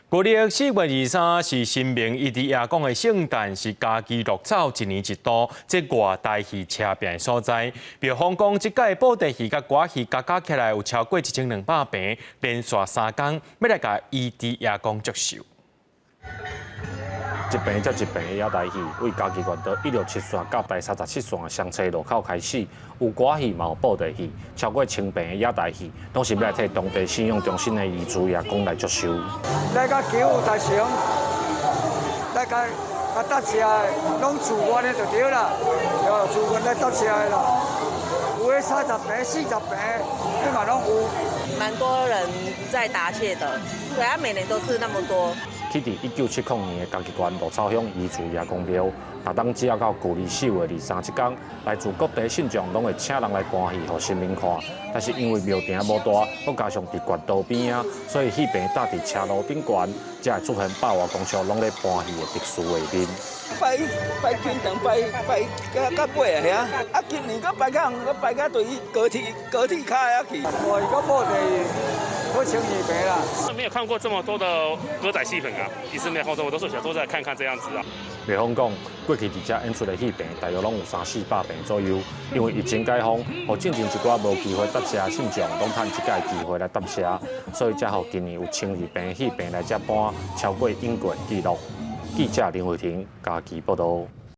國曆4月23是神明伊智爺公的聖誕，是嘉義鹿草一年一度這外台戲車拚的所在。廟方講，這屆布袋戲佮歌仔戲加加起來有超過1200棚，連續3工欲來共伊智爺公祝壽。一棚接一棚的野台戲，對嘉義縣道167線佮台37線的雙車路口開始，有歌戲嘛有布袋戲，超過千棚的野台戲，攏是欲來替當地信仰中心的伊智爺公來祝壽。來共求大成，來共共答謝的，攏自願的就對啦，自願來答謝的啦。有的30棚、40棚，彼嘛攏有。蠻多人在答謝的，對啊，每年都是那麼多。起佇1970年的嘉義縣鹿草鄉伊智爺公廟，逐冬只要到舊曆4月23這工，來自各地信眾攏會請人來搬戲予神明看。但是因為廟埕無大，閣加上佇縣道邊仔，所以戲棚搭佇車路頂懸，才會出現百外公尺攏咧搬戲的特殊畫面。拜拜天堂，拜拜到到尾啊遐，啊今年閣拜較遠，閣拜到對高鐵高鐵跤遐去。我個布袋好12棚啦。沒有看過這麼多的歌仔戲棚啊，其實沒有看過這麼多，所以想說再看看這樣子啊。廟方講，過去佇遮演出的戲棚大約攏有三四百棚左右，因為疫情解封，予進前一寡無機會搭車的信眾攏趁這擺機會來搭車，所以才予今年有1200棚戲棚來遮搬，超過往過紀錄。記者林慧婷嘉義報道。